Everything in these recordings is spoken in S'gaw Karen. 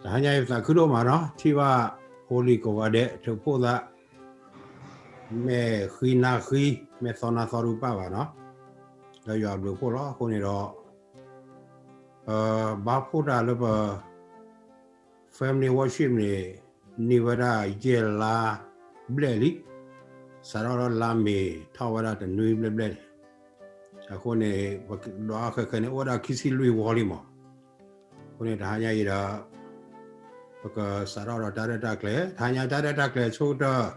တဟါညါအံၤပသးခုဒိၣ်မးနီၤ, ထံၣ်ဘၣ်ဖိလံၤကိးဂၤဒဲး ထုးဖှိၣ်သး, မ့ၢ်ဃံနၤဃံ, မ့ၢ်သီနၤသီတကပၤဘၣ်နီၤ, ဒီးယွၤဘျုးဖှိၣ်လီၤ. အဃိန့ၣ်ဒီး ပဘါဖှိၣ်တၢ်လၢပ Family Worship န့ၣ် န့ၢ်ဝဲဒၣ်ယဲၢ်လါဘျဲၣ်လံ, စးထီၣ်လၢလါမ့ၤထီၣ်ဝဲဒၣ်တနွံဘျဲၣ်ဘျဲၣ်န့ၣ်, အဃိန့ၣ် ပဒွးအီၤခဲခဲန့ၣ် အိၣ်ဝဲဒၣ်ခံဆံလွံၢ်ဝီလံမး. အဃိန့ၣ် တဟါညါအံၤဒီး ပကစးထီၣ်ဒီးတၢ်ရဲၣ်တၢ်ကျဲၤ, တဟါညါတၢ်ရဲၣ်တၢ်ကျဲၤဆိကတၢၢ်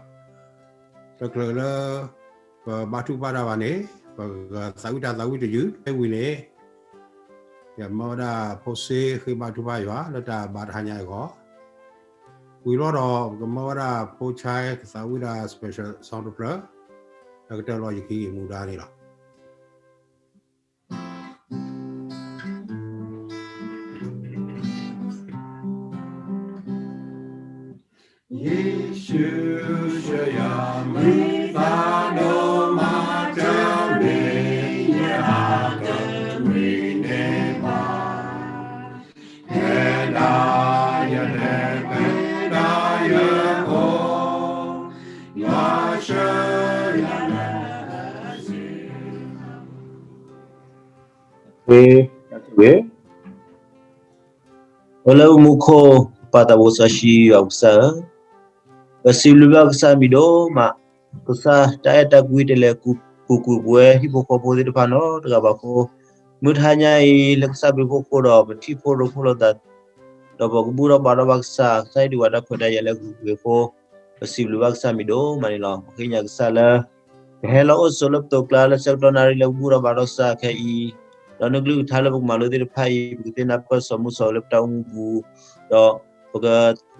တချုးလၢ ပဘါထုကဖၣ်တၢ်ဘၣ်န့ၣ် ပကသးဝံၣ်တၢ်သးဝံၣ်တယုၢ်, ဖဲဝံၤန့ၣ် ယမၢဝဲဒၣ်ဖိစ့ဃ့ဘါထုကဖၣ်ယွၤလၢတၢ်ဘါတဟါညါအဂီၢ်, ဝံၤလီၤဒီး ပကမၢဝဲဒၣ်ဖိဆါကသးဝံၣ်ဒၣ် special song တဖျၢၣ် လၢကတၢၢ်လီၤယခံမူဒါန့ၣ်လီၤ. ယ့ၣ်ၡူး ဆှၢယၤမုာ်သးဒိၣ်မး တမ့ၢ်ယၤကမှံန့ၢ်ဘၣ်, ဖဲဒၣ်ယလဲၤဖဲဒၣ်ယအိၣ်, ယွၤဆှၢယၤလၢအစ့ ဝဲ, ဝဲ, အိၣ်လၢမူခိၣ် ပၢ်သးဘိစီဆှံယွၤပကစၢ်ဧၢ, ပစံးဘျုးဘၣ်ကစၢ်မံၤဒိၣ်မး, ကစၢ်တၢ်အဲၣ်တၢ်ကွံတလဲၤကူၣ်ကူၣ်ပှဲၤ ဟံၣ်ဖိဃီဖိသ့ၣ်တဖၣ်နီတဂၤဘၣ်အဃိ, မုၢ်တဟါညါအံၤ လၢကစၢ်ဘျုးဖှိၣ်အဃိဒီး ပထံၣ်ဖှိၣ်ရိဖှိၣ်လိာ်သး, ဒီးပကဘူၣ်ထီၣ်ဘါထီၣ်ဘၣ်ကစၢ်, ကစၢ်ဟ့ၣ်ဒုးဝဲတၢ်ခွဲးတၢ်ယာ်လၢအဂ့ၤအဝါအဃိ, ပစံးဘျုးဘၣ်ကစၢ်မံၤဒိၣ်မးန့ၣ်လီၤ. ပဃ့ကညးကစၢ်လၢ ကဟဲလီၤအိၣ်ဆိးလၢပသိးကျါလၢဆၢကတီၢ်နၣ်ရံၣ်လၢပဘူၣ်ထီၣ်ဘါထီၣ်ကစၢ်ခဲအံၤ, ဒီးနကလုၢ်ကထါလၢပကမၤလိသ့ၣ်တဖၣ်အံၤ ပကသ့ၣ်နၢ်ပၢၢ်စီၤမူစီၤလၢပတၢ်အိၣ်မူပူၤ, ဒီးပက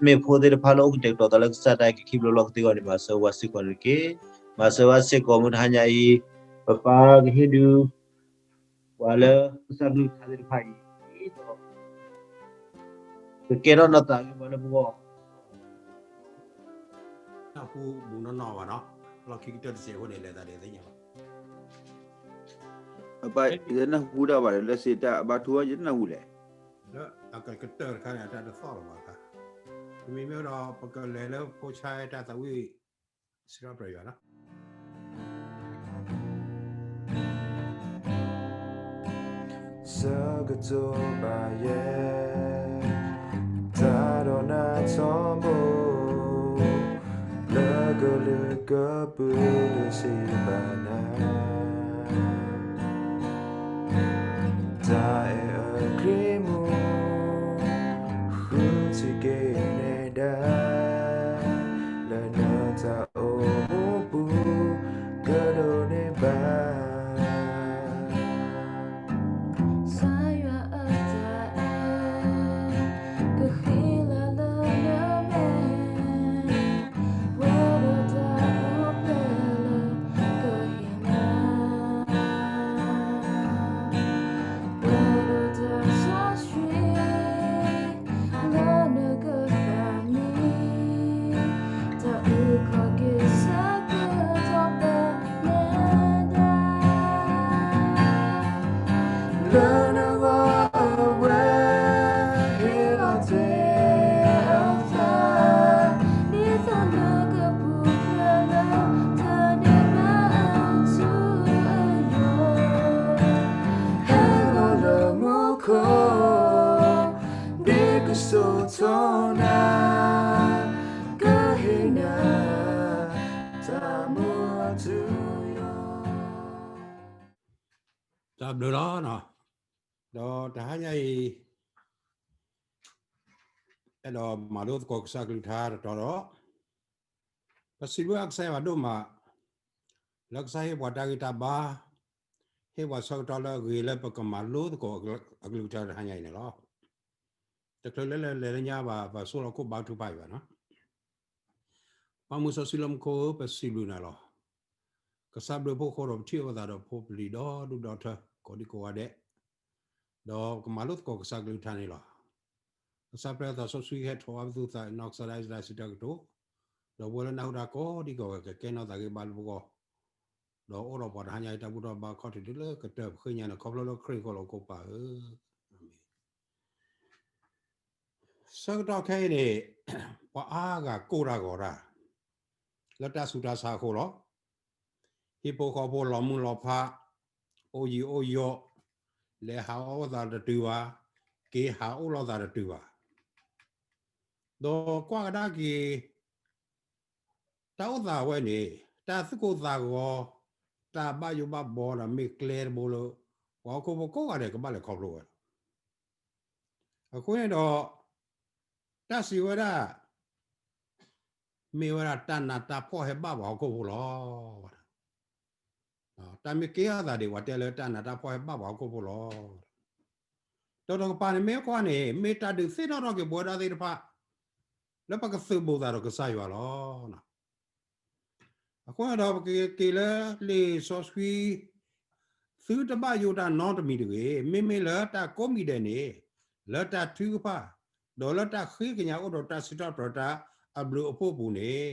မ့ၢ်ဖိသ့ၣ်တဖၣ်လၢအိၣ်ကတဲာ်ကတီၤသးလၢကစၢ်တၢ်အုၣ်က့ၤခီဖျိလီၢ်ကသ့အဂီၢ်န့ၣ် မၤစၢၤဝဲစ့ၢ်ကီးန့ၣ်တက့ၢ်. မၤစၢၤဝဲစ့ၢ်ကီး မုၢ်တဟါညါအံၤ, ပပၢ်ကဟ့ၣ်ဒုး ပှၤလၢကစၢ်ကလုၢ်ကထါသ့ၣ်တဖၣ်အံၤ, ဒီး ကကဲထီၣ်နီၢ်သးဂ့ၤဝဲလၢပဂီၢ် နၢ်ဟူဘူးနီၢ်နီၢ်ဘၣ်နီၤ, လီၢ်ခံကတၢၢ်တစဲးအဃိန့ၣ် လဲၤသးဒ်သ့ၣ်ညါဘၣ်. အပၢ် ယတနၢ်ဟူတၢ်ဘၣ်ဒီး လၢစ့တၢ်ဘါထုအံၤ ယတနၢ်ဟူလဲၣ်. လၢအကတၢၢ်တခါန့ၣ် အတၢ်တသီၣ်လၢၤဘၣ်အခါ, တမံၤမ့ၢ်ဒီး ပကလဲၤလၢဖိဆါတၢ်သးဝံၣ် စံးထီၣ်ပတြၢၤယွၤနီၤ. ဆၢကတီၢ်ဘၣ်ယဲ, တၢ်ဒီးနၤထီဘိ, လၢကလုာ်ကပူၤလၢစံးဘၣ်နၤ, တၢ်အဲၣ်အကရံၣ်မူ, ဃုထံၣ်က့ၤနဲဒၣ်, လၢနတၢ်အိၣ်မူပူၤ ကဒိးန့ၢ်ဘၣ် ကစၢ်ယွၤအတၢ်အဲၣ် ကဃံလၤလၢနမဲာ်, ပှဲၤဒီးတၢ်အိၣ်ဖျဲၣ်လၢကဟ့ၣ်နၤ, ပှဲၤဒီးတၢ်စီဆှံ လၢနကသးမံ, တၢ်အုၣ်က့ၤခီၣ်က့ၤဆၢကတီၢ်ဖဲလဲၣ်ဒၣ်, လၢနဂီၢ်အဝဲ ဟ့ၣ်လီၤတ့ၢ်အသး, ဒ်သိးနကပူၤဖျဲးလၢ တၢ်ဒဲးဘးအထူအယိာ်, ဟဲလီၤလၢမူခိၣ် ဒ်ကစိာ်ထီနၤ, ကဟ့ၣ်နၤ တၢ်မူအထူအယိာ်. တၢ်ဘျုးလီၤနီၤ. ဒီးတဟါညါအံၤ အဲၣ်ဒိးမၤလိသကိးကစၢ်ကလုၢ်ကထါတတီၤဒီး ပစံးဘျုးဘၣ်ကစၢ်ယွၤဒိၣ်မး လၢကစၢ်ဟ့ၣ်ပှၤတၢ်ဂံၢ်တၢ်ဘါ, ဟ့ၣ်ပှၤဆၢကတီၢ်လၢအဂ့ၤလၢပကမၤလိသကိးအကလုၢ်ကထါတဟါညါအံၤန့ၣ်လီၤ. တချုးလၢလဲၤလၢညါဘၣ် ပဆိၣ်လီၤခိၣ်ဘါထုကဖၣ်ယွၤနီၤ. ပၢ်မုၢ်စီဆှံလၢမူခိၣ်ဧၢ, ပစံးဘျုးနၤလီၤ. ကစၢ်ဘျုးဖှိၣ်အဃိဒီး ပထံၣ်လိာ်သးဒီးဖိပလံၤဒီဒူၣ်ဒီထၢ ကိးဒံကိးဂၤဒဲး, ဒီးကမၤလိသကိးကစၢ်ကလုၢ်ကထါန့ၣ်လီၤ. ကစၢ်ပျဲသးစီဆှံဟဲထီၣ်ဘၣ်ပသူၣ်သး နီၢ်ကစၢ်ဒၣ်ယတၢ်စံးတၢ်ကတိၤ, ဒီးပဝဲလၢနၢ်ဟူတၢ်ကိးဒံကိးဂၤ ကကဲနီၢ်သးဂ့ၤဘၣ်လၢပဂီၢ်, ဒီးအိၣ်ဒီးပှၤတဟါညါအံၤ တၢ်ဘူၣ်ထီၣ်ဘါခီၣ်ထံးတုၤလၢကတၢၢ် ပဃ့ကညးနၤခီဖျိလၢခရံာ်အဃိလီၤ ပှၤကိးပၤဧၢ, အၤမ့ၣ်. ဆၢကတီၢ်ခဲအံၤန့ၣ် ပှၤအါဂၤကိၢ်တၢ်ဂီၤတၢ် လၢတၢ်ဆူးတၢ်ဆါအဃိလီၤ. ဟံၣ်ဖိဃီဖိလီၤမုၢ်လီၤဖး, အိၣ်ယံၤအိၣ်ယီၤ, လဲၤဟးအိၣ်သးတတုၤဘၣ်, က့ၤဟးအိၣ်လိာ်သးတတုၤဘၣ်. ဒီးကွၢ်ကဒါက့ၤ တၢ်အိၣ်သးဝဲန့ၣ် တၢ်သူၣ်ကိၢ်သးဂီၤ, တၢ်ဘၣ်ယိၣ်ဘၣ်ဘီဒီးမ့ၢ်ကျဲတဘိလၢ ပှၤဟီၣ်ခိၣ်ဖိကိးဂၤဒဲးကဘၣ်လဲၤခီဖျိဝဲလီၤ. အဃိန့ၣ်ဒီး တၢ်စံးဝဲဒၣ် မ့ၢ်ဝဲဒၣ်တၢ်နးတၢ်ဖှီၣ်ဟဲဘၣ်ပှၤဟီၣ်ခိၣ်ဖိလီၤ. တၢ်မ့ၢ်ကဲထီၣ်သးဒံး ပှၤတဲလၢတၢ်နးတၢ်ဖှီၣ်ဟဲဘၣ်ပှၤဟီၣ်ခိၣ်ဖိလီၤ. ဒီးတကပၤန့ၣ်မ့ၢ်ကွၢ်န့ၣ် မ့ၢ်တၢ်ဒုးသ့ၣ်နီၣ်ထီၣ်က့ၤပဝဲဒၣ်သ့ၣ်တဖၣ် လၢပကသုးဘူးသးဒီးကစၢ်ယွၤလီၤ. အဃိဒီးပကက့ၤလၢလံာ်စီဆှံ သုတဘၣ်ယိၣ်တၢ်နီတမံၤတဂ့ၤ, မ့မ့ၢ်လၢတၢ်ကိးမံၤဒဲးန့ၣ် လၢတၢ်ထုကဖၣ်, ဒီးလၢတၢ်ဃ့ကညးအိၣ်ဒီးတၢ်စံးထီၣ်ပတြၢၤတၢ်အဘျုးအဖှိၣ်အပူၤန့ၣ်,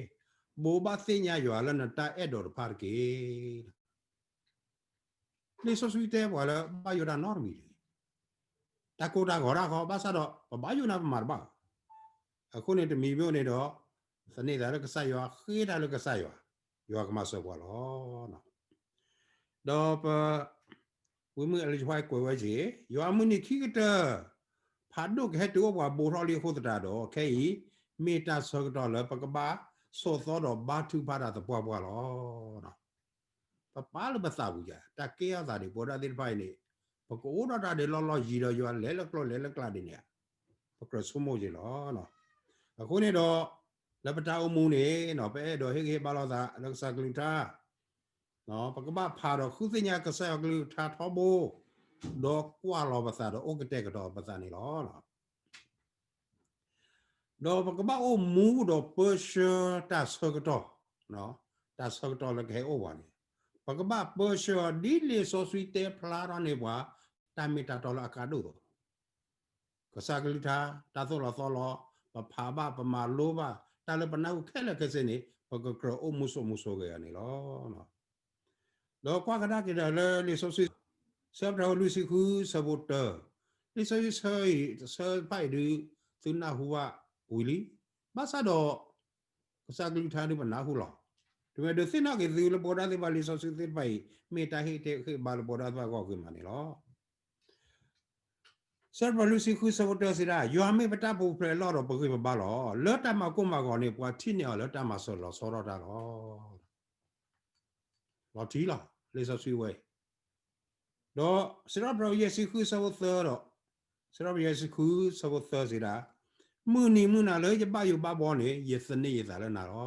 ဘိးဘၣ်သ့ၣ်ညါယွၤလၢနတၢ်အဲၣ်ဒိးတဖၣ်တက့ၢ်. လံာ်စီဆှံတဲပှၤလၢဘၣ်ယိၣ်တၢ်နီတမံၤတဂ့ၤ. တၢ်ကိၢ်တၢ်ဂီၤတၢ်ဃီ ဘၣ်ဆၣ်ဒီး ပဘၣ်ယိၣ်နၤပမၤတဘၣ်. အဃိန့ၣ်တမံၤမ့ၢ်အိၣ်န့ၣ်ဒီး သန့ၤသးလၢကစၢ်ယွၤ, ဃ့တၢ်လၢကစၢ်ယွၤ, ယွၤကမၤစၢၤပှၤလီၤ. ဒီးပ ဝံမုၢ်အလံာ်တဖၣ်ကွဲးဝဲက့ၤ, ယွၤမုၢ်နံၤခံကတၢၢ် ဖးဒိၣ်ကဟဲတုၤအိၣ်ပှၤဘိးထီၣ်လံအဃိသတးဒီး ခဲအံၤ မ့ၢ်တၢ်ဆၢကတီၢ်လၢပကဘၣ်ဆိးသီဒီးဘါထုကဖၣ်တၢ်သပှၢ်ပှၢ်လီၤ. ပပာ်လၢပသးပူၤယါ, တၢ်ကဲထီၣ်သးဒံး ပဝဲဒၣ်သ့ၣ်တဖၣ်အံၤန့ၣ် ပကအိၣ်ဒီးတၢ်ဒဲးလီၢ်လီၢ်ယံၤဒီးယွၤလဲၤလၢကျိၤလဲၤလၢကျဲဒ်န့ၣ်ဧါ, ပကြၢးဆိကမိၣ်က့ၤလီၤ. အဃိန့ၣ်ဒီး လၢပတၢ်အိၣ်မူန့ၣ် ပအဲၣ်ဒိးဟ့ၣ်ဂံၢ်ဟ့ၣ်ဘါလိာ်သးလၢကစၢ်ကလုၢ်ကထါ, ပကဘၣ်ဖးဒီးဃုသ့ၣ်ညါကစၢ်ယွၤကလုၢ်ကထါထီဘိ, ဒီးကွၢ်လီၤပသးဒီးအိၣ်ကတဲာ်ကတီၤပသးန့ၣ်လီၤ. ဒီးပကဘၣ်အိၣ်မူဒီးပၢဆှၢတၢ်ဆၢကတီၢ်, တၢ်ဆၢကတီၢ်လၢကဟဲအိၣ်ပှၤန့ၣ်, ပကဘၣ်ပၢဆှၢဒ်လံာ်စီဆှံတဲဖျါထီၣ်န့ၢ်ပှၤ တၢ်မ့ၢ်တၢ်တီလၢအကါဒိၣ်သိး ကစၢ်ကလုၢ်ကထါ, တၢ်သိၣ်လီၤသီလီၤ, ပဖးဘၣ်ပမၤလိဘၣ်, တၢ်လၢပနၢ်ဟူခဲလၢာ်ခဲဆ့န့ၣ် ပကကြၢးအိၣ်မူစိာ်မူစိာ်ဂ့ၤဂ့ၤန့ၣ်လီၤ. ဒီးကွၢ်ကဒါက့ၤဒီးလၢလံာ်စီဆှံ ဆၢပတြၢၤလွံၢ်ဆံဃုဆၢဖိတၢ, လံာ်စီဆှံဆၢအံၤ ဆၢဖးအံၤဒုး သုနၢ်ဟူဘၣ်ဝံၤလံ, ဘၣ်ဆၣ်ဒီး ကစၢ်ကလုၢ်ကထါဒုးပနၢ်ဟူလီၤ. တမ့ၢ်ဒုးသ့ၣ်နီၣ်က့ၤသုလၢပဝဲဒၣ်သ့ၣ်တဖၣ်လံာ်စီဆှံသ့ၣ်တဖၣ်အံၤ မ့ၢ်တၢ်ဟ့ၣ်တ့ၢ်ဟ့ၣ်ဘါလၢပဝဲဒၣ်သ့ၣ်တဖၣ်ဂီၢ်ဂ့ၤမးန့ၣ်လီၤ. ဆၢပတြၢၤလွံၢ်ဆံဃုဆၢဖိတၢစံးဒၣ်, ယွၤမ့ၢ်ပတၢ်ပူၤဖျဲးအလီၢ်ဒီးပဂံၢ်ပဘါလီၤ. လၢတၢ်မၤကိၢ်မၤဂီၤန့ၣ် ပှၤထံၣ်န့ၢ်အီၤလၢတၢ်မၤစၢၤလီၤဆီဒၣ်တၢ်လီၤ. လီၤထံလီၤ, လံာ်စီဆှံဝဲအံၤ, ဒီးစံးထီၣ်ပတြၢၤယဲၢ်ဆံဃုဆၢဖိသၢဒီး, စံးထီၣ်ပတြၢၤယဲၢ်ဆံဃုဆၢဖိသၢစံးဒၣ်, မုၢ်နံၤမုၢ်နၤလၢယဘၣ်ယိၣ်ဘၣ်ဘီန့ၣ် ယသန့ၤယသးလၢနၤလီ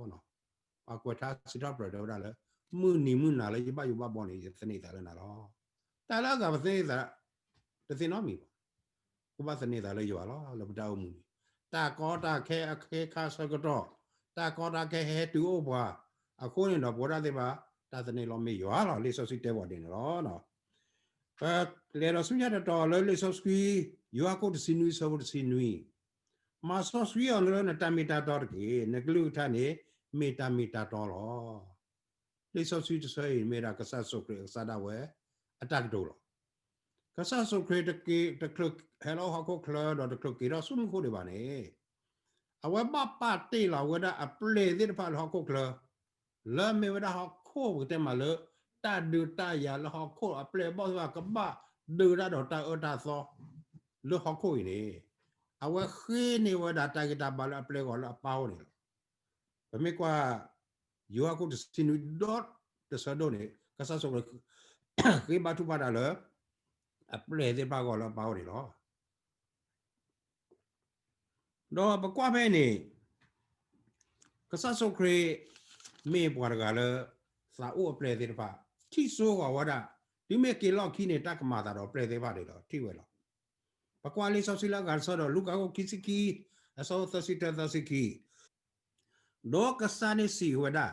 ၤ. ပှၤကွဲးထါစံးထီၣ်ပတြၢၤတဲဝဲဒၣ်လၢ မုၢ်နံၤမုၢ်နၤလၢယဘၣ်ယိၣ်ဘၣ်ဘီန့ၣ် ယသန့ၤယသးလၢနၤလီၤ. တၢ်လၢအဂၤပသန့ၤသး တသ့နီတမံၤဘၣ်. ပဘၣ်သန့ၤသးလၢယွၤလီၤ လၢပတၢ်အိၣ်မူန့ၣ်, တၢ်ကီတၢ်ခဲအခ့အခါဆၢကတီၢ်, တၢ်ကီတၢ်ခဲဟဲတုၤအိၣ်ပှၤ, အဃိန့ၣ်ဒီးပဝဲဒၣ်သ့ၣ်တဖၣ် တၢ်သန့ၤလီၤမ့ၢ်ယွၤလီၤ. လံာ်စီဆှံတဲပှၤဒ်န့ၣ်လီၤ. ပလဲၤဒီးဆူညါတတီၤလၢလံာ်စီဆှံ, ယိၤဟၣ်ခိၣ်တဆံနွံဆၢဖိတဆံနွံ, မၤစီဆှံအီၤလၢနတၢ်မ့ၢ်တၢ်တီတက့ၢ်. နကလုၢ်ကထါန့ၣ် မ့ၢ်တၢ်မ့ၢ်တၢ်တီလီၤ. လံာ်စီဆှံတဆၢအံၤ မ့ၢ်ဒၣ်ကစၢ်ယ့ၣ်ၡူးခရံာ်အကစၢ်ဒၣ်ဝဲ အတၢ်ကတိၤလီၤ. ကစၢ်ယ့ၣ်ၡူးခရံာ်တချုးဟဲလီၤဟီၣ်ခိၣ်ချၢဒီးတချုးက့ၤထီၣ်ဆူမူခိၣ်ဒံးဘၣ်န့ၣ်, အဝဲဘၣ်ပာ်တ့ၢ်လီၤဝဲဒၣ်အပျဲၢ်သ့ၣ်တဖၣ်လၢဟီၣ်ခိၣ်ချၢ, လၢအမ့ၢ်ဝဲဒၣ်ဟီၣ်ခိၣ်ပကတဲမးလၢ တၢ်ဒုးတၢ်ယၤလၢဟီၣ်ခိၣ်အပျဲၢ်အဘီၣ်သ့ၣ်တဖၣ်ကဘၣ်ဒုးတၢ်ဒီးတၢ်အၢတၢ်သီ လၢဟီၣ်ခိၣ်အံၤန့ၣ်, အဝဲဃ့န့ၢ်ဝဲဒၣ်တၢ်ဂံၢ်တၢ်ဘါလၢအပျဲၢ်အဂီၢ်လၢအပၢ်အိၣ်န့ၣ်လီၤ. ပမ့ၢ်ကွၢ် ယိၤဟၣ်ခိၣ်တဆံနွံဒီတဆၢဒိၣ်န့ၣ် ကစၢ်ယ့ၣ်ၡူးခရံာ် ဃ့ဘါထုကဖၣ်တၢ်လၢ အပျဲၢ်သ့ၣ်တဖၣ်အဂီၢ်လၢအပၢ်အိၣ်န့ၣ်လီၤ. ဒီးပကွၢ်ဖဲန့ၣ် ကစၢ်ယ့ၣ်ၡူးခရံာ် မ့ၢ်ပှၤတဂၤလၢ သးအိၣ်အပျဲၢ်သ့ၣ်တဖၣ် ထံၣ်စိဃီၤဝဲဒၣ် တုၤမ့ၢ်က့ၤလီၢ်ခံန့ၣ် တၢ်ကမၤသးဒီးအပျဲၢ်သ့ၣ်တဖၣ်ဒ်ဒီးထံၣ်ဝဲလီၤ. ပကွၢ်လံာ်စီဆှံလၢအဂၤတဆၢဒီး လူၤကၣ်ခိၣ်ခံဆံခံ အဆၢဖိသၢဆံတၢ သၢဆံခံ ဒီးကစၢ်န့ၣ်စံးဝဲဒၣ်,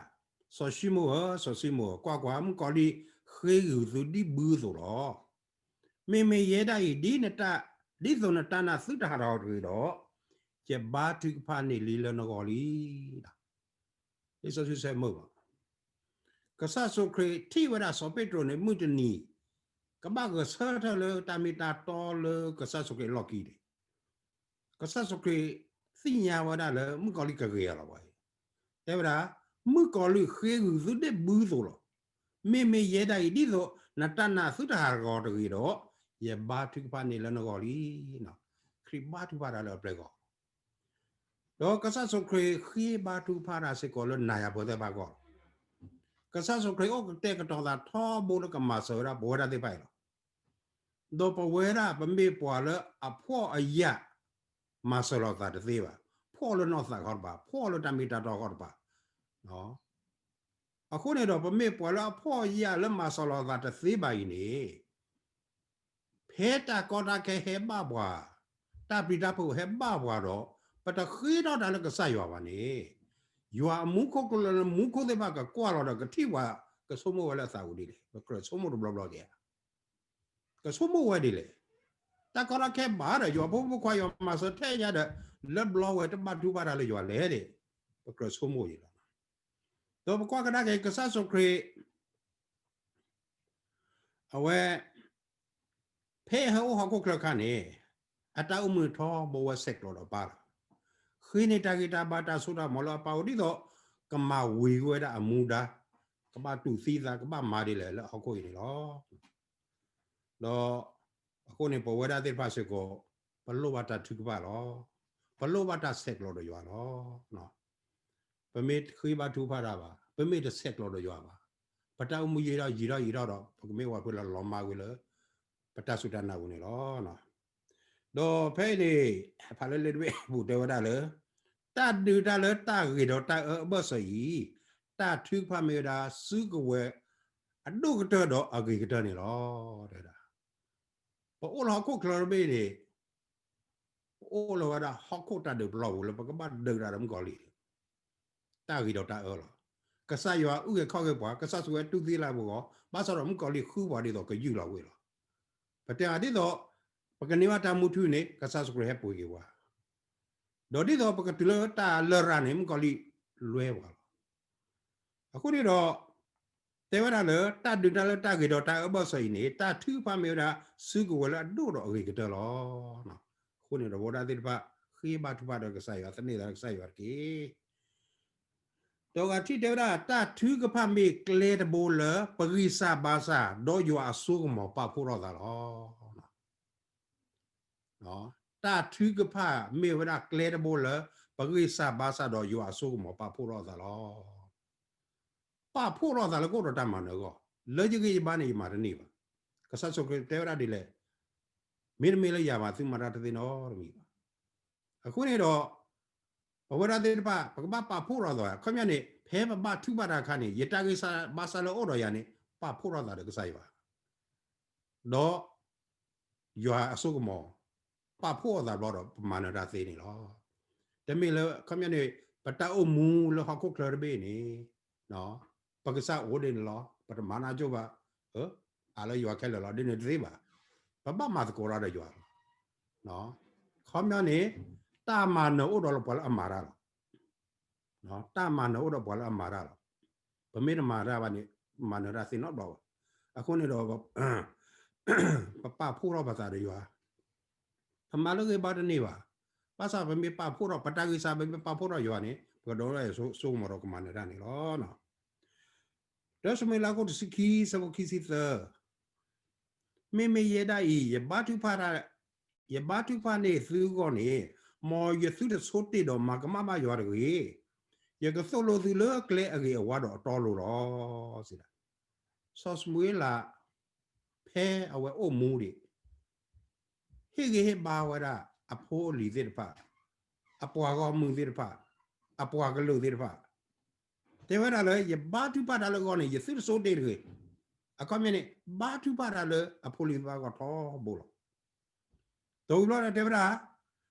စီၤၡံမိၣ်ဧၢ, စီၤၡံမိၣ်ဧၢ, ကွၢ်ကွၢ်, မုၣ်ကီၤလံၢ်ဃ့ဂုာ်သုဒ်ဘုအသိးလီၤ. မ့မ့ၢ်ယဲဒၣ်အံၤ ဒ်နတၢ်, ဒ်သိးနတၢ်နာ်သုတဟးထီၣ်တဂ့ၤဒီး, ယဘါထုကဖၣ်န့ၢ်လံလၢနဂီၢ်လံ. လံာ်စီဆှံဆၢမုၢ်ဘၣ် ကစၢ်ယ့ၣ်ၡူးခရံာ်ထံၣ်ဝဲဒၣ်စီၤပ့းတရူးန့ၣ် မုၢ်တနံၤ ကဘၣ်ဂဲၤဆၢထၢၣ်လၢတၢ်မ့ၢ်တၢ်တီလၢကစၢ်ယ့ၣ်ၡူးခရံာ်အလီၢ်ခံန့ၣ်, ကစၢ်ယ့ၣ်ၡူးခရံာ်သ့ၣ်ညါဝဲဒၣ်လၢမုၣ်ကီၤလံၢ်ကဂ့ၤအီၤလီၤဝဲအံၤ, တဲဝဲဒၣ်, မုၣ်ကီၤလံၢ်ဃ့ဂုာ်သုဒ့ၣ်ဘုသိးလီၤ. မ့မ့ၢ်ယဲဒၣ်အံၤ ဒ်သိးနတၢ်နာ်သုတဟးဂီၤတဂ့ၤဒီး, ယဘါထုကဖၣ်န့ၢ်လၢနဂီၢ်လံ. ခရံာ်ဘါထုကဖၣ်တၢ်လၢအပျဲၢ်အဂီၢ် ဒီးကစၢ်ယ့ၣ်ၡူးခရံာ်ဃ့ဘါထုကဖၣ်တၢ်စ့ၢ်ကီးလၢနၤယၤပှၤသ့ၣ်တဖၣ်အဂီၢ်လီၤ. ကစၢ်ယ့ၣ်ၡူးခရံာ်အိၣ်ကတဲာ်ကတီၤသးထီဘိလၢကမၤစၢၤဝဲဒၣ်ပဝဲဒၣ်သ့ၣ်တဖၣ်အံၤလီၤ. ဒီးပဝဲဒၣ်ပမ့ၢ်ပှၤလၢအဖှီၣ်အယာ် မၤစၢၤလီၤသးတသ့ဘၣ်, ဖှီၣ်လၢနီၢ်သးခီတပၤ, ဖှီၣ်လၢတၢ်မ့ၢ်တၢ်တီခီတပၤ, အဃိန့ၣ်ဒီး ပမ့ၢ်ပှၤလၢအဖှီၣ်အယာ်လၢမၤစၢၤလီၤသးတသ့ဘၣ်အံၤန့ၣ် ဖဲတၢ်ကီတၢ်ခဲဟဲဘၣ်ပှၤ, တၢ်ပျံၤတၢ်ဖုးဟဲဘၣ်ပှၤဒီး, ပတဃ့ထီၣ်တၢ်လၢကစၢ်ယွၤဘၣ်န့ၣ်, ယွၤအမူခိၣ်ကျၢၢ်လၢမူခိၣ်သ့ၣ်တဖၣ်ကကွၢ်လီၤဒီးကထံၣ်ပှၤ, ကဆိကမိၣ်ဝဲလၢအသးပူၤဒ်လဲၣ်, ပကြၢးဆိကမိၣ်တဘျီဘျီက့ၤဧါ. ကဆိကမိၣ်ဝဲဒ်လဲၣ်. တၢ်ကီတၢ်ခဲဘၣ်ဒီး ယွၤဖိမုၣ်ဖိခွါယွၤမၤစၢၤထဲညါဒီး, လၢဘျီဝဲတဘၣ်ထုကဖၣ်တၢ်လၢယွၤလဲၣ်န့ၣ်, ပကြၢးဆိကမိၣ်ယံၤလီၤ. ဒီးပကွၢ်ကဒါက့ၤ ကစၢ်ယ့ၣ်ၡူးခရံာ် အဝဲ ဖဲအဟဲအိၣ်ဟီၣ်ခိၣ်ချၢအခါန့ၣ်, အတၢ်အိၣ်မူထီဘိဝဲဆဲးကျိးဒီးအပၢ်လီၤ. ဃ့န့ၢ်တၢ်ဂံၢ်တၢ်ဘါတၢ်စိတၢ်ကမီၤလၢအပၢ်အိၣ်ဒ်သိး, ကမၤဝံၤကွံာ်ဝဲဒၣ်အမူဒါ, ကဘၣ်တူၢ်သံသး ကဘၣ်မၤဒ်လဲၣ်လၢဟီၣ်ခိၣ်အံၤန့ၣ်လီၤ. ဒီးအဃိန့ၣ် ပဝဲဒၣ်သ့ၣ်တဖၣ်စ့ၢ်ကီး, ပလိၣ်ဘၣ်တၢ်ထုကဖၣ်လီၤ. ပလိၣ်ဘၣ်တၢ်ဆဲးကျိးဒီးယွၤလီၤ. ပမ့ၢ်ဃ့ဘါထုကဖၣ်တၢ်ဘၣ်, ပမ့ၢ်တဆဲးကျိးဒီးယွၤဘၣ်, ပတၢ်အိၣ်မူယံာ်ထီၣ်ယံာ်ထီၣ်ယံာ်ထီၣ်ဒီး ပကမ့ၢ်ပှၤဖဲလၢလီၤမၢ်ကွံာ်လၢ ပတၢ်စူၢ်တၢ်နာ်ပူၤန့ၣ်လီၤ. ဒီးဖဲအံၤန့ၣ်, ဖးလၢလံာ်တဘ့ၣ်အပူၤတဲဝဲဒၣ်လၢ, တၢ်ဒုးတၢ်လၢတၢ်ဂ့ၤဒီးတၢ်အၢအဘၢၣ်စၢၤအံၤ, တၢ်ထုကဖၣ်မ့ၢ်ဝဲဒၣ်စုကဝဲၤအဒိၣ်ကတၢၢ်ဒီးအဂ့ၤကတၢၢ်န့ၣ်လီၤ. တဲဝဲဒၣ်, ပအိၣ်လၢဟီၣ်ခိၣ်ချၢတဘ့ၣ်န့ၣ်, ပအိၣ်လၢဝဲဒၣ်ဟီၣ်ခိၣ်တၢ်ဒုးပျီပူၤလၢပကဘၣ်ဒုးတၢ်ဒီးမုၣ်ကီၤလံၢ်, တၢ်ဂ့ၤဒီးတၢ်အၢလီၤ. ကစၢ်ယွၤအုၣ်က့ၤခီၣ်က့ၤပှၤ, ကစၢ်ယ့ၣ်ၡူးခရံာ်တူၢ်သံလၢပဂီၢ်, ဘၣ်ဆၣ်ဒီးမုၣ်ကီၤလံၢ်ဃုပှၤဒ်သိးကယူၢ်လီၤဝဲလီၤ. ပတဲအီၤဒ်သိး, ပကန့ၢ်ဘၣ်တၢ်မူထူန့ၣ် ကစၢ်ယ့ၣ်ၡူးခရံာ်ဟဲပှ့ၤက့ၤပှၤ, ဒီးဒ်သိးပကတုၤလၢတၢ်လရာ်န့ၣ် မုၣ်ကီၤလံၢ်လွဲပှၤလီၤ. အဃိန့ၣ်ဒီး, တဲဝဲဒၣ်လၢတၢ်ဒုးတၢ်လၢတၢ်ဂ့ၤဒီးတၢ်အၢဘၢၣ်စၢၤအံၤန့ၣ် တၢ်ထုကဖၣ်မ့ၢ်ဝဲဒၣ်စုကဝဲၤလၢအဒိၣ်ဒီးအဂ့ၤကတၢၢ်လီၤ. အဃိန့ၣ်ဒီးပဝဲဒၣ်သ့ၣ်တဖၣ်ဃ့ဘါထုကဖၣ်ဒီးကစၢ်ယွၤ သန့ၤသးဒီးကစၢ်ယွၤတက့ၢ်. ဒီးဂၤထံၣ်တဲဝဲဒၣ် တၢ်ထုကဖၣ်မ့ၢ်ကျဲတဘိလၢ ပဂံၢ်စၢ်ဘါစၢ် ဒီးယွၤအစိကမီၤပာ်ဖှိၣ်ထီၣ်သးလီၤ. တၢ်ထုကဖၣ်မ့ၢ်ဝဲဒၣ်ကျဲတဘိလၢ ပဂံၢ်စၢ်ဘါစၢ်ဒီးယွၤအစိကမီၤပာ်ဖှိၣ်ထီၣ်သးလီၤ. ပာ်ဖှိၣ်ထီၣ်သးလၢကအိၣ်ဒီးတၢ်မၤနၢၤအဂီၢ်, လၢယဂံၢ်ယဘါန့ၣ် ယမၤတန့ၢ်ဘၣ်. ကစၢ်ယ့ၣ်ၡူးခရံာ်တဲဝဲဒၣ်ဒ်လဲၣ်, မ့တမ့ၢ်လၢယၤဘၣ် သုမၤတၢ်တသ့နီတမံၤဘၣ်. အဃိန့ၣ်ဒီး, ပဝဲဒၣ်သ့ၣ်တဖၣ် ပကဘၣ်ပာ်ဖှိၣ်ထီၣ်သး, အခီပညီန့ၣ် ဖဲပဘါထုကဖၣ်တၢ်အခါန့ၣ် ယတၢ်ဂံၢ်စၢ်ဘါစၢ်လၢအအိၣ်ဒီးယၤန့ၣ် ပာ်ဖှိၣ်ထီၣ်သးဒီးကစၢ်ယွၤ ဒီးယွၤအစိကမီၤ ပာ်ဖှိၣ်အသးဘျီဒီး ပမၤနၢၤတၢ်သ့န့ၣ်လီၤ. တမ့ၢ်လၢ အခီပညီန့ၣ် ပတၢ်အိၣ်မူလၢဟီၣ်ခိၣ်ချၢတဘ့ၣ်န့ၣ် ပကစၢ်အိၣ်ဒ်န့ၣ်လီၤ, ပတမၤနၢၤကၠိဘၣ်, အၢလၢယွၤခဲလၢာ်လီၤ ဒ်န့ၣ်တသ့ဘၣ်. ပဘၣ်မၤသကိးတၢ်ဒီးယွၤလီၤ. အခီပညီန့ၣ် တၢ်မၤနၢၤအိၣ်ဒီးပှၤလၢအမၤတၢ်လီၤ. တၢ်မၤနၢၤအိၣ်ဒီးပှၤလၢအမၤတၢ်လီၤ. ပမ့ၢ်တမၤတၢ်ဘၣ်န့ၣ် မၤနၢၤတၢ်သ့နီတဘျီဘၣ်. အဃိန့ၣ်ဒီး ပပာ်ဖှိၣ်ထီၣ်ပသးဒီးယွၤ, ပမၤလၢဂ့ၤဘၣ်တန့ၢ်ဘၣ်. ဘၣ်ဆၣ်ပမ့ၢ်ပာ်ဖှိၣ်ထီၣ် ပတၢ်ဂံၢ်စၢ် ပမ့ၢ်ပာ်ဖှိၣ်ထီၣ်ယွၤန့ၣ် ပကဒိးန့ၢ်ယွၤစိကမီၤဒီးကမၤနၢၤတၢ်န့ၣ်လီၤ. တၢၡမူၤအ့လး အခိၣ်တဆံခံ ဆၢဖိခံဆံသၢ, မ့မ့ၢ်ယဲဒၣ်အံၤ ယဘါထုကဖၣ်, ယဘါထုကဖၣ်န့ၢ်သုအဂီၢ်န့ၣ်, မ်ယသုတဆိတ့ၢ်ဒီးမၤကမၣ်ဘၣ်ယွၤတဂ့ၤ. ယကသိၣ်လိသုလၢကျဲအဂ့ၤအဝါဒီးအတီအလိၤလီၤ. စီၤၡမူၤအ့လး ဖဲအဝဲအိၣ်မူဒံး ဟ့ၣ်ဂံၢ်ဟ့ၣ်ဘါဝဲဒၣ်အဖိအလံၤသ့ၣ်တဖၣ်, အပှၤဂီၢ်မုၢ်သ့ၣ်တဖၣ်, အပှၤကလုာ်သ့ၣ်တဖၣ်, တဲဝဲဒၣ်လၢ ယဘါထုကဖၣ်တၢ်လၢအဂီၢ်န့ၣ် ယသုတဆိတ့ၢ်တဂ့ၤ. အခီပညီန့ၣ် ဘါထုကဖၣ်တၢ်လၢအဖိအလံၤသ့ၣ်တဖၣ်အဂီၢ်ထီဘိလီၤ. ဒီးဝံၤဘျီဒီးတဲဝဲဒၣ်,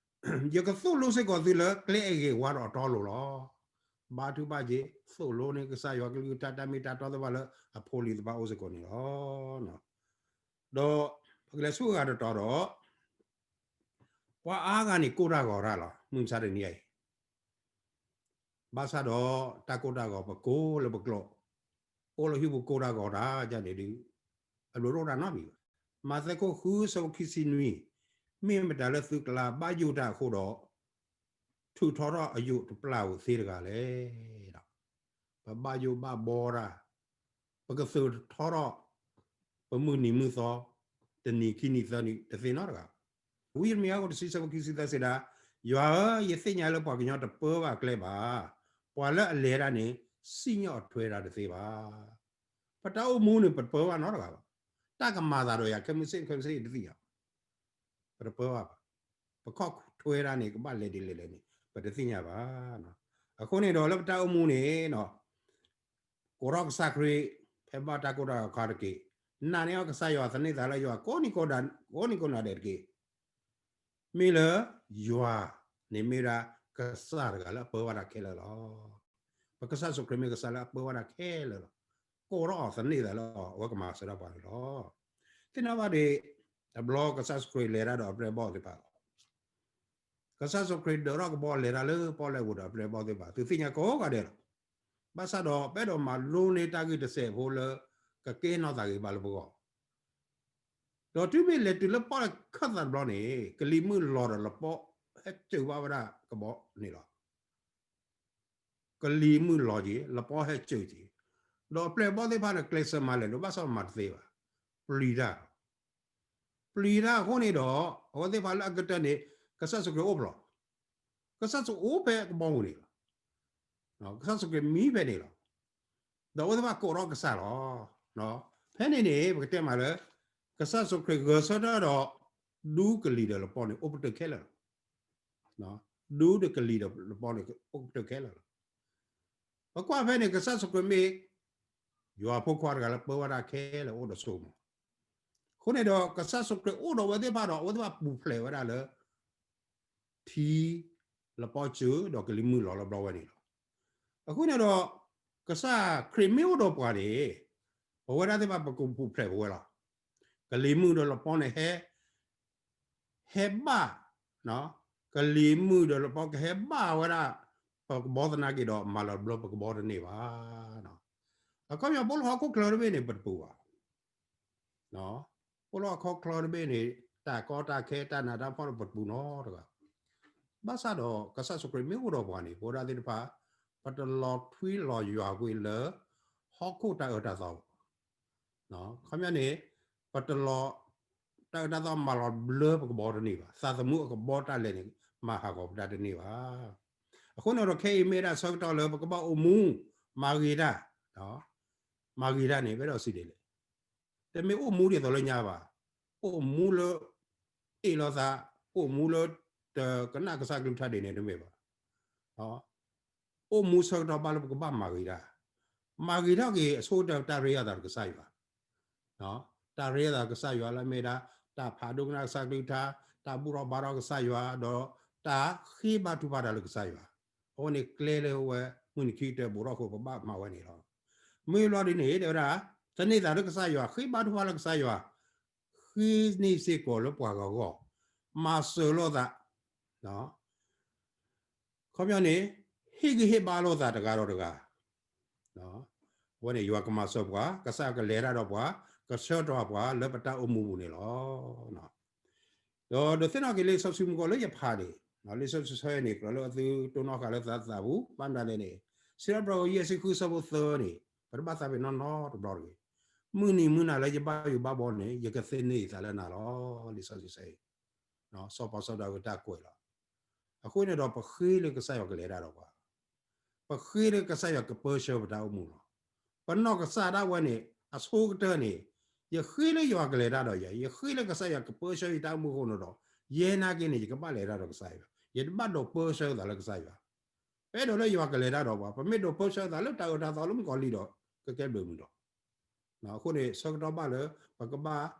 ယကသိၣ်လိစ့ၢ်ကီးသုလၢကျဲအဂ့ၤအဝါဒီးအတီအလိၤလီၤ. ဘါထုကဖၣ်က့ၤ သိၣ်လိန့ၢ်ကစၢ်ယွၤကလုၢ်ကထါ တၢ်မ့ၢ်တၢ်တီသ့ၣ်တဖၣ်လၢအဖိအလံၤသ့ၣ်တဖၣ်အိၣ်စ့ၢ်ကီးန့ၣ်လီၤ. ဒီးပကလဲၤဆူအဂၤတတီၤဒီး, ပှၤအါဂၤန့ၣ်ကိၢ်တၢ်ဂီၤတၢ်လီၤ မုၢ်မဆါတနံၤအံၤ ဘၣ်ဆၣ်ဒီးတၢ်ကိၢ်တၢ်ဂီၤပကိးလၢပကျိာ်, အိၣ်လၢဟံၣ်ပူၤကိၢ်တၢ်ဂီၤတၢ်ဒ်န့ၣ်ဒုး, အဘျုးတအိၣ်တၢ်နီတမံၤဘၣ်. မးသဲခိၣ်ဃု ဆၢဖိခံဆံနွံ, မ့ၢ်မတၤလၢသုကျါဘၣ်ယိၣ်တၢ်အဃိဒီး ထုးထီထီၣ်အယိာ်တပျၢ်ဧိၤသ့တဂၤလဲၣ်. ပဘၣ်ယိၣ်ဘၣ်ဘီတၢ်, ပကသုးထီထီၣ် ပမုၢ်နံၤမုၢ်သီ, တနံၤခံနံၤသၢနံၤတသ့နီတဂၤ. ဝံယံးရမံယၤအခိၣ်တဆံ ဆၢဖိခံဆံသၢစံးဒၣ်, ယွၤဧၢ, ယသ့ၣ်ညါလၢပှၤကညီတပၢဘၣ်အကျဲဘၣ်. ပှၤလၢအလဲၤတၢ်န့ၣ် စံၣ်ညီၣ်ထွဲတၢ်တသ့ဘၣ်. ပတၢ်အိၣ်မူန့ၣ် ပတပၢဘၣ်နီတဂၤဘၣ်. တၢ်ကမၤသးဒီးယၤခဲမုၢ်ဆ့ၣ်ခဲမုၢ်ဆ့ၣ်တသ့ၣ်ညါ, ပတပၢဘၣ်ဘၣ်. ပခီၣ်ထွဲတၢ်န့ၣ် ကဘၣ်လဲၤဒ်လဲၣ်လဲၣ်န့ၣ် ပတသ့ၣ်ညါဘၣ်. အဃိန့ၣ်ဒီးလၢပတၢ်အိၣ်မူန့ၣ် ကိးထီၣ်ကစၢ်ခရံာ် ဖဲဘၣ်တၢ်ကိၢ်တၢ်ဂီၤအခါတက့ၢ်. နာ်န့ၢ်အီၤကစၢ်ယွၤ, သန့ၤသးလၢယွၤ ကိးနံၤကိးနၤဒဲးတက့ၢ်. မ့ၢ်လၢယွၤန့ၣ်မ့ၢ်ဝဲဒၣ် ကစၢ်တဂၤလၢအပၢဘၣ်တၢ်ခဲလၢာ်လီၤ. ပကစၢ်ယ့ၣ်ၡူးခရံာ်မ့ၢ်ကစၢ်လၢအပၢဘၣ်တၢ်ခဲလၢာ်လီၤ. ကိးထီၣ်အီၤ သန့ၤသးလၢအီၤ အဝဲကမၤစၢၤဒၣ်ပှၤန့ၣ်လီၤ. သ့ၣ်နီၣ်ဘၣ်ဒံး တဘျီကစၢ်ယ့ၣ်ၡူးခရံာ်လဲၤတၢ်ဒီးအပျဲၢ်အဘီၣ်သ့ၣ်တဖၣ်လီၤ. ကစၢ်ယ့ၣ်ၡူးခရံာ်ဒၢးထီၣ်ကဘီလဲၤတၢ်လၢပီၣ်လဲၣ်ပူၤဒီးအပျဲၢ်အဘီၣ်သ့ၣ်တဖၣ် သုသ့ၣ်ညါကိးဂၤဒဲးလီၤ. ဘၣ်ဆၣ်ဒီးပအဲၣ်ဒိးမၤလိန့ၢ်တၢ်ဂ့ၢ်တစဲးဖိလၢ ကကဲနီၢ်သးဂ့ၤဘၣ်လၢပဂီၢ် ဒီးတုၤမ့ၢ်လဲၤတုၤလၢပီၣ်လဲၣ်ခၢၣ်သးတဘျီန့ၣ် ကလံၤမုၢ်လီၤဒီးလပီဟဲစၢၤဘၣ်ဝဲဒၣ်ကဘီန့ၣ်လီၤ. ကလံၤမုၢ်လီၤက့ၤ လပီဟဲစၢၤက့ၤ, ဒီးအပျဲၢ်အဘီၣ်သ့ၣ်တဖၣ်န့ၣ် ကျဲးစၢးမၤလဲၤဒိး ဘၣ်ဆၣ်မၤတသ့ဘၣ်. ပျံၤတၢ်, ပျံၤတၢ်အဃိန့ၣ်ဒီး အဝဲသ့ၣ်တဖၣ်လၢအကတၢၢ်န့ၣ် ကစၢ်ယ့ၣ်ၡူးခရံာ်အိၣ်ဖျဲၣ်, ကစၢ်ယ့ၣ်ၡူးအိၣ်ဖဲကဘီပူၤန့ၣ်လီၤ. ကစၢ်ယ့ၣ်ၡူးခရံာ်မံဖဲန့ၣ်လီၤ. ဒီးအဝဲသ့ၣ်တဖၣ်ကိးထီၣ်ကစၢ်လီၤ. ဖဲန့ၣ်န့ၣ် ပကတဲမးလၢ ကစၢ်ယ့ၣ်ၡူးခရံာ်ဂဲၤဆၢထၢၣ်ဒီး ဒူကလံၤဒီးလပီန့ၣ် အိၣ်ပတုာ်ခဲလၢာ်လီၤ. ဒူဒီးကလံၤဒီးလပီန့ၣ် အိၣ်ပတုာ်ခဲလၢာ်လီၤ. ပကွၢ်ဖဲန့ၣ် ကစၢ်ယ့ၣ်ၡူးခရံာ်မ့ၢ် ယွၤဖိခွါတဂၤလၢပၢဝဲဒၣ်ခဲလၢာ်အိၣ်ဒီးစိကမီၤ. အဃိန့ၣ်ဒီး ကစၢ်ယ့ၣ်ၡူးခရံာ်အိၣ်ဒီးအဝဲသ့ၣ်တဖၣ်ဒီး အဝဲသ့ၣ်တဖၣ်ပူၤဖျဲးဝဲဒၣ်လၢ ထံ လပီစၢၤ ဒီးကလံၤမုၢ်လီၤလၢဘျီဝဲန့ၣ်လီၤ. အဃိန့ၣ်ဒီး ကစၢ်ခရံာ်မ့ၢ်အိၣ်ဒီးပှၤန့ၣ် ပဝဲဒၣ်သ့ၣ်တဖၣ်ပကပူၤဖျဲးပဝဲလီၤ. ကလံၤမုၢ်ဒီးလပီန့ၣ်ဟဲ ဟဲဘၣ်, ကလံၤမုၢ်ဒီးလပီကဟဲဘၣ်ဝဲဒၣ် ပကဘီသနာ်က့ဒီး မၤလီၤဘျၢပကဘီတန့ၢ်ဘၣ်. အခီပညီ ပအိၣ်လၢဟီၣ်ခိၣ်ချၢတဘ့ၣ်န့ၣ် ပတပူၤဘၣ်. ပအိၣ်လၢဟီၣ်ခိၣ်ချၢတဘ့ၣ်န့ၣ် တၢ်ကီတၢ်ခဲတၢ်နးတၢ်ဖှီၣ်ဒီးပတပူၤနီတဂၤ. ဘၣ်ဆၣ်ဒီး ကစၢ်ယ့ၣ်ၡူးခရံာ်မ့ၢ်အိၣ်ဒီးပှၤန့ၣ် ပဝဲဒၣ်သ့ၣ်တဖၣ် ပတလီၤထွံလီၤယွၤကွံာ်လၢ ဟီၣ်ခိၣ်တၢ်အၢတၢ်သီ ခီပညီန့ၣ် ပတလီၤ တၢ်အၢတၢ်သီမၤလီၤဘျၢပကဘီတန့ၢ်ဘၣ်. သးသမူအကဘီတၢ်လဲၤန့ၣ် မၤဟးဂီၤပတၢ်တန့ၢ်ဘၣ်. အဃိန့ၣ်ဒီး ခဲအံၤမ့ၢ်ဝဲဒၣ်ဆၢကတီၢ်လၢပကဘၣ်အိၣ်မူ မၤဂ့ၤတၢ်, မၤဂ့ၤတၢ်န့ၣ် ပအဲၣ်ဒိးစံးဒ်လဲၣ်. တမ့ၢ်အိၣ်မူဒ်သိးလၢညါဘၣ်. အိၣ်မူလၢ အ့ၣ်လိာ်သး, အိၣ်မူလၢ တကနၣ်ကစၢ်ကလုၢ်ကထါဒ်န့ၣ်တမ့ၢ်ဘၣ်. အိၣ်မူဆၢကတီၢ်ဘၣ်လၢပကဘၣ်မၤဂ့ၤတၢ်, မၤဂ့ၤထီၣ်က့ၤ အဆိကတၢၢ်တၢ်ရ့လိာ်သးဒီးကစၢ်ယွၤ, တၢ်ရ့လိာ်သးဒီးကစၢ်ယွၤလၢအမ့ၢ်ဒၣ် တၢ်ဖးဒိကနၣ်ကစၢ်ကလုၢ်ကထါ, တၢ်ဘူၣ်ထီၣ်ဘါထီၣ်ကစၢ်ယွၤ, ဒီးတၢ်ဃ့ဘါထုကဖၣ်တၢ်လၢကစၢ်ယွၤ, အဝဲန့ၣ်ကျဲလၢဝဲ မုၢ်နံၤခံကတၢၢ်ဘူးထီၣ်အဃိ ပဘၣ်မၤဝဲန့ၣ်လီၤ. မ့ၢ်ဘျီဒ်န့ၣ် တဲဝဲဒၣ် သန့ၤသးလၢကစၢ်ယွၤ, ဃ့ဘါထုကဖၣ်လၢကစၢ်ယွၤ, ဃ့န့ၢ်စ့ၢ်ကီးလၢပှၤဂၤအဂီၢ်, မၤစၢၤလိာ်သး ခီပညီန့ၣ် ဟ့ၣ်ဂံၢ်ဟ့ၣ်ဘါလိာ်သးတဂၤဒီးတဂၤ, အဝဲန့ၣ်ယွၤကမၤစၢၤပှၤ, ကစၢ်ယွၤကလဲၤတၢ်ဒီးပှၤ, ကဆှၢထီၣ်ပှၤလၢပတၢ်အိၣ်မူပူၤန့ၣ်လီၤ. ဒီးဒုးသ့ၣ်နီၣ်က့ၤလံာ်စီဆှံမူကီၢ်လၢယဖးန့ၣ်, လံာ်စီဆှံဆၢန့ၣ် ကြၢးလၢအသုတိၢ်နီၣ်ဃာ်လၢသးသးပူၤ ဘၣ်မနုၤလဲၣ်န့ၣ်, စံးထီၣ်ပတြၢၤယဲၢ်ဆံဃုဆၢဖိသၢန့ၣ် ပတဘၣ်သးပ့ၤနီၣ်နီတဘျီတဂ့ၤ. မုၢ်နံၤမုၢ်နၤလၢယဘၣ်ယိၣ်ဘၣ်ဘီန့ၣ် ယကသန့ၤသးလၢနၤလီၤ. လံာ်စီဆှံဆၢအံၤ စီၤပၤစီၤဒၤဝံးတၢ်ကွဲးလီၤ. အဃိန့ၣ်ဒီး ပဃ့လၢကစၢ်ယွၤကလဲၤတၢ်ဒီးပှၤ, ပဃ့လၢကစၢ်ယွၤကပၢဆှၢပတၢ်အိၣ်မူလီၤ. ပနီၢ်ကစၢ်ဒၣ်ဝဲန့ၣ် အဆိကတၢၢ်န့ၣ် ယဃ့လၢယွၤကလဲၤတၢ်ဒီးယၤ, ယဃ့လၢကစၢ်ယွၤကပၢဆှၢယတၢ်အိၣ်မူအဃိန့ၣ်ဒီး ယဲနာ်က့န့ၣ် ယကဘၣ်လဲၤတၢ်ဒီးကစၢ်ယွၤ, ယတဘၣ်ဒိးပၢဆှၢသးလၢကစၢ်ယွၤ. ပအဲၣ်ဒိးလၢယွၤကလဲၤတၢ်ဒီးပှၤ, ပမ့ၢ်ဒိးပၢဆှၢသးလၢတၢ်အၢတၢ်သီလၢမုၣ်ကီၤလံၢ်ဒီး ကကဲဘျုးမုၢ်ဒီး အဃိန့ၣ် ဆၢကတီၢ်ဘၣ်လၢ ပကဘၣ်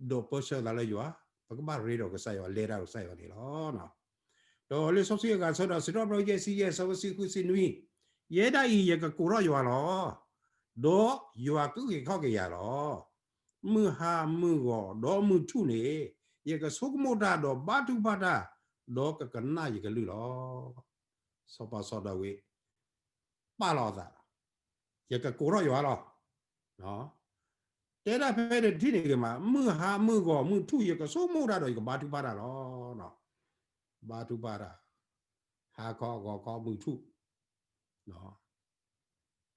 ဒိးပၢဆှၢသးလၢယွၤ, ပကဘၣ်ရ့ဒီးကစၢ်ယွၤ, လဲၤတၢ်ဒီးကစၢ်ယွၤန့ၣ်လီၤ. ဒီးလံာ်စီဆှံအဂၤဆၢဒီး စံးထီၣ်ပတြၢၤယဲၢ်ဆံယဲၢ်ဆၢဖိဆံဃုဆံနွံ, ယဲဒၣ်အံၤ ယကကိးထီၣ်ယွၤလီၤ. ဒီးယွၤကအုၣ်က့ၤခီၣ်က့ၤယၤလီၤ. မုၢ်ဟါမုၢ်ဂီၤဒီးမုၢ်ထူၣ်န့ၣ် ယကဆိကမိၣ်တၢ်ဒီးဘါထုကဖၣ်တၢ်, ဒီးကကနၣ်ယကလုၢ်လီၤ. စီၤပၤစီၤဒၤဝံး ပာ်လီၤအသး, ယကကိးထီၣ်ယွၤလီၤ. တဲဒၣ်ဖဲန့ၣ်တထံၣ်န့ၣ်ဂ့ၤမး, မုၢ်ဟါမုၢ်ဂီၤမုၢ်ထူၣ် ယကဆိကမိၣ်တၢ်ဒီး ယကဘါထုကဖၣ်တၢ်လီၤ. ဘါထုကဖၣ်တၢ်, ဟါခီဂီၤခီမုၢ်ထူၣ်,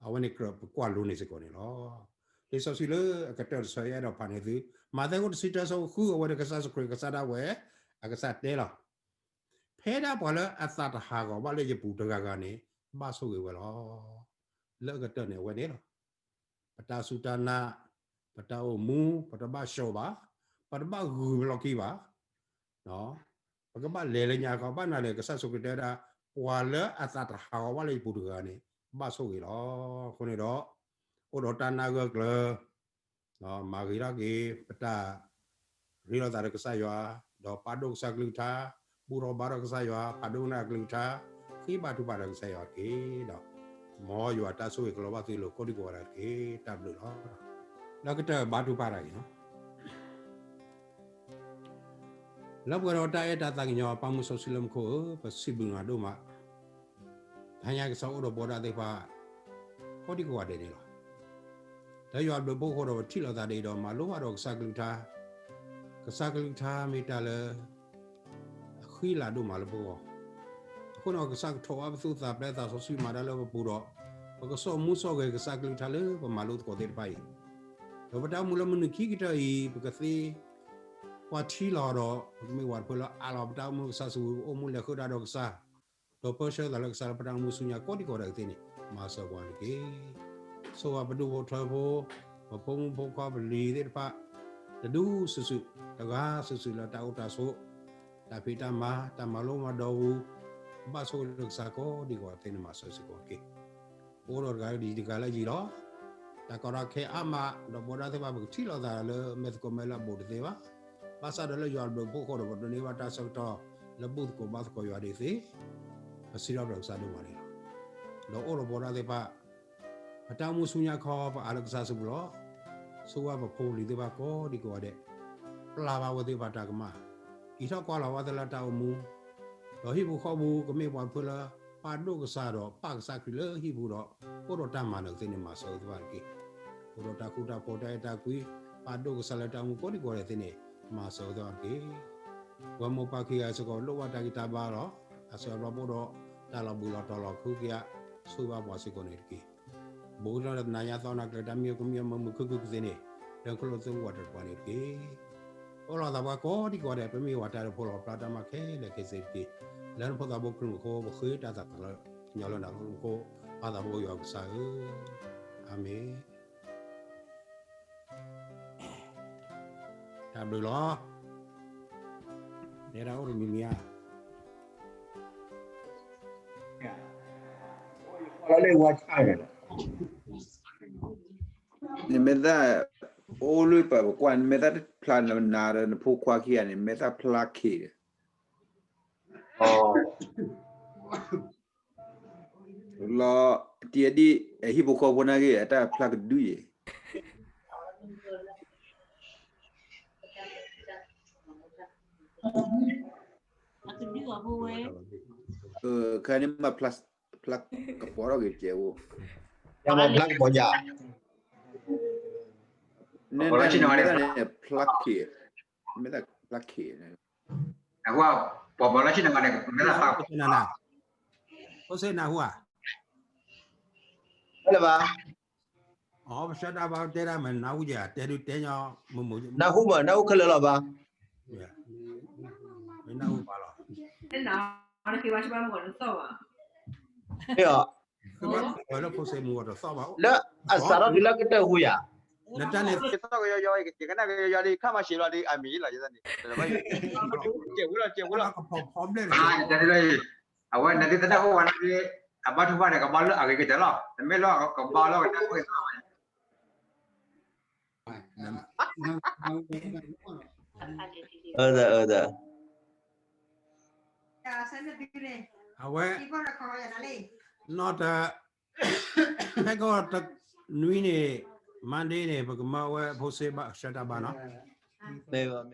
အဝဲန့ၣ်ကြၢးပကွၢ်လိန့ၣ်စ့ၢ်ကီးန့ၣ်လီၤ. လံာ်စီဆှံလၢအကတၢၢ်တဆၢ ယအဲၣ်ဒိးဖးန့ၢ်သု, မးသဲအခိၣ်တဆံတၢ အဆၢဖိဃု, အဝဲန့ၣ်ကစၢ်ယ့ၣ်ၡူးခရံာ် ကစၢ်ဒၣ်ဝဲ အကစၢ်တဲလီၤ. ဖဲဒၣ်ပှၤလၢအသးတဟးဂီၤဘၣ်လၢယပူၤတဂၤဂၤန့ၣ် ဘၣ်ဆိၣ်ဂ့ၤဝဲလီၤ. လၢအကတၢၢ်န့ၣ်အဝဲန့ၣ်လီၤ. ပတၢ်စူၢ်တၢ်နာ်, ပတၢ်အိၣ်မူ, ပတဘၣ်ဆှီဘၣ်, ပတဘၣ်ဂုၤပလီၢ်ခံဘၣ်, ပကဘၣ်လဲၤလၢညါခီ ဘၣ်နၤလဲၣ် ကစၢ်ယ့ၣ်ၡူးခရံာ်တဲဝဲဒၣ်, ပှၤလၢအသးတဟးဂီၤဘၣ်လၢယပူၤတဂၤဂၤန့ၣ် ဘၣ်ဆိၣ်ဂ့ၤလီၤ. အဃိန့ၣ်ဒီး အိၣ်ဒီးတၢ်နာ်ဂၢၢ်ကျၢၤ မၤဂ့ၤထီၣ်က့ၤ ပတၢ်ရ့လိာ်သးဒီးကစၢ်ယွၤ, ဒီးပာ်ဒိၣ်ကစၢ်ကလုၢ်ကထါ, ဘူၣ်ထီၣ်ဘါထီၣ်ကစၢ်ယွၤ, ဖးဒိၣ်ကနၣ်ကလုၢ်ကထါ, ဃ့ဘါထုကဖၣ်ဒီးကစၢ်ယွၤတက့ၢ်ဒီး, မ်ယွၤတၢ်ဆိၣ်ဂ့ၤကလီၤဘၣ်သုလိၤကိးဒံကိးဂၤဒဲးတက့ၢ်. တၢ်ဘျုးလီၤ. လၢကတၢၢ်ဘါထုကဖၣ်တၢ်အံၤလီၤ. လၢပှဲၤဒီးတၢ်အဲၣ်တၢ်သးကညီၤ ပၢ်မုၢ်စီဆှံလၢမူခိၣ်ဧၢ, ပစံးဘျုးနၤဒိၣ်မး တဟါညါကစၢ်အိၣ်ဒီးဘီဒၣ်သ့ၣ်တဖၣ် ကိးဒံကိးဂၤဒဲးန့ၣ်လီၤ. ဒီးယွၤဘျုးဖှိၣ်အဃိဒီး ပထံၣ်လိာ်သးဒ်အံၤဒီး မၤလိဘၣ်ဒီးကစၢ်ကလုၢ်ကထါ, ကစၢ်ကလုၢ်ကထါမ့ၢ်တၢ်လၢ အဃံလၤဒိၣ်မးလၢပဂီၢ်, အဃိန့ၣ် ကစၢ်ကထိးဘၣ်ပသူၣ်ပသး ပျဲသးစီဆှံမၤတၢ်လၢပပူၤဒီး ပကစိာ်မူစိာ်ဂဲၤကစၢ်ကလုၢ်ကထါလၢပမၤလိသကိးသ့ၣ်တဖၣ်အံၤ, ဒီးပတၢ်အိၣ်မူလၢမုၢ်နံၤခံကတၢၢ်အံၤ ပကသ့ကွၢ်ထံလီၤဒီး ပကမ့ၢ်ပှၤတဖုလၢအးလီၤပတၢ်အိၣ်မူကစၢ်စုပူၤ, အိၣ်မူလဲၤဃုာ်တၢ်ဒီးကစၢ်, ဒီးပၢဆှၢသးလၢကစၢ်လၢပတၢ်အိၣ်မူဆူညါကိးဒံကိးဂၤဒဲးသ့ၣ်န့ၣ် မၤစၢၤပှၤန့ၣ်တက့ၢ်. ဆိၣ်ဂ့ၤပဒူၣ်ဖိထၢဖိ, ပဖိမုၣ်ဖိခွါပလံၤသ့ၣ်တဖၣ်, တဒူၣ်စုာ်စုာ်, တဂၤစုာ်စုာ်လၢတၢ်အိၣ်တၢ်ဆိး, တၢ်ဖံးတၢ်မၤ, တၢ်မၤလိမၤဒိးပူၤ, ဘၣ်ဆိၣ်ဂ့ၤလၢကစၢ်ကိးဒံကိးဂၤသ့ၣ်န့ၣ် မၤစၢၤစ့ၢ်ကီးတက့ၢ်. ပအိၣ်ဒီးတဂၤလၢဒ်တဂၤလၢယံၤလီၤ. တၢ်ကီတၢ်ခဲအါမး ဒီးပဝဲဒၣ်သ့ၣ်တဖၣ် ပကထံၣ်လိာ်သးလၢမဲာ်သကိးမဲာ်လၢအဘူးတသ့ဘၣ်. ဘၣ်ဆၣ်ဒီးလၢယွၤဘျုးဖှိၣ်အဃိဒီး ပဒိးန့ၢ်ဘၣ်တၢ်ဆၢကတီၢ်လၢဘူၣ်သကိးဘါသကိးယွၤဒ်သ့, ပစံးထီၣ်ပတြၢၤကစၢ်ဒိၣ်မးန့ၣ်လီၤ. ဒီးအိၣ်ဒီးပဝဲဒၣ်သ့ၣ်တဖၣ် ပတၢ်အိၣ်မူဆူညါခီ ပအးလၢကစၢ်စုပူၤလီၤ. ဆိၣ်ဂ့ၤပဖိပလံၤသ့ၣ်တဖၣ်ကိးဒံကိးဂၤဒဲး, ပျၢ်ဘၣ်ဝဲသ့ၣ်တဖၣ်တၢ်ကမၣ်, အံးထီၣ်ကွၢ်လီၤဝဲသ့ၣ်လၢတၢ်အိၣ်မူ, ဒီးဟံၣ်ပူၤဃီပူၤ ကမ့ၢ်ပှၤတဖုလၢ ပာ်ဒိၣ်ကစၢ်ဒီးပာ်ကစၢ်ခရံာ်လၢဟံၣ်ပူၤဒီး အိၣ်ဒီးတၢ်မၤနၢၤသ့ၣ်န့ၣ် မၤစၢၤဝဲသ့ၣ်တဖၣ်တက့ၢ်. အိၣ်ဒီးတၢ်ဃူတၢ်ဖိးတၢ်အဲၣ်တၢ်ကွံ, ပာ်ဒိၣ်ကစၢ်လၢတၢ်အိၣ်မူကိးဒံကိးဂၤဒဲးသ့ၣ်န့ၣ် မၤစၢၤဝဲသ့ၣ်တဖၣ်တက့ၢ်. ပှၤမိၢ်ပၢ်ခံဂၤစ့ၢ်ကီး လိၣ်ဘၣ်တၢ်ဂံၢ်တၢ်ဘါလီၤ. အစၢၤအဘျီပအိၣ်ဒီးတၢ်လီၤဘှံးလီၤတီၤလီၤ ခူကယၤ, ဆိၣ်ဂ့ၤဘၣ်ပှၤစ့ၢ်ကီးန့ၣ်တက့ၢ်. ဘူးကလီၤဒီးနၤညါသီနၤကျၢၤ တၢ်မံမံမုာ်မုာ်ခုၣ်ခုၣ်ကသ့န့ၣ်, လၢခီၣ်လိာ်သးဝးတပှၤန့ၣ်တက့ၢ်. အိၣ်လီၤသးပှၤကိးဒံကိးဂၤဒဲး ပမ့ၢ်ဝဲတၢ်ဒိၣ်ဖိလီၤ ပျၢ်တၢ်မၤခဲလၢာ်ခဲဆ့တက့ၢ်. လၢနဖိသးဘိခရံာ်မူခိၣ် ပဃ့တၢ်သးကညီၤလၢနဖိမူခိၣ်, ပၢ်သးဘိယွၤကစၢ်ဧၢ, အၤမ့ၣ်. တၢ်ဘျုးလီၤ. တဲဒၣ်အိၣ်တမံၤမံၤဧါ. နမ့ၢ်သး အိၣ်လၢပှၤပကွၢ် နမ့ၢ်သးဖျါနၤဒီးနဖိခွါခံဂၤန့ၣ် မ့ၢ်သးဖျါက့ၤဒီး လီၤတံၢ်အဒံၣ် အဟံၣ်ဖိဃီဖိနာ်က့ အတၢ်ဖျါကဒုအံၤ ခါန့ၣ်မ့ၢ်ဖျါကပီၤထီၣ်က့ၤကဲအိၣ် ဖျါကပီၤယၤ မ့ၢ်သးဖျါက့ၤ မ့ၢ်သးဖျါက့ၤ အဝဲ ပှၤပှၤလၢဆ့ၣ်နီၤန့ၣ် မ့ၢ်သးဖျါ ဖိစ့နၢ်ဟူဧါ လၢဘၣ် အပဆၢတၢ်ဘၣ်တဲဒၣ်မ့ၢ် နၢ်ဟူယၤ တဲဒုးတဲညီ မ့ၢ်မ့ၢ် နၢ်ဟူမး နၢ်ဟူခဲလၢာ်လီၤဘၣ် မ့ၢ်နၢ်ဟူဘၣ်လီၤ မ့ၢ်အီၤ လၢဖိစ့မူအီၤတသီၣ်ဘၣ် လၢအစးထီၣ်တုၤလၢကတၢၢ်ဟူယၤ နတၢ်န့ၣ် ကသီၣ်ကယီယီ ကကနၣ်ကယီယီလံ ခါမၤရှံးလီၤလံ အမံၤလီၤ ကဲဝဲလီၤ ကဲဝဲလီၤ ကဖီဖီဘျဲၣ် အဝဲန့ၣ်သ့ၣ်တဖၣ်အိၣ်ဝဲန့ၣ် အဘါထုကဖၣ်န့ၣ် ကဘါလၢအဂ့ၤကတၢၢ်လီၤ တမ့ၢ်လၢကဘါလၢကတၢၢ် အၢ အၢ အဝဲ နီၢ်တၢ် ဟဲကီၢ်တနွံန့ၣ် Monday န့ၣ် ပကမၤဝဲဖိစ့ဘၣ် ဆၢတၢ်ဘၣ်နီၤ မ့ၢ်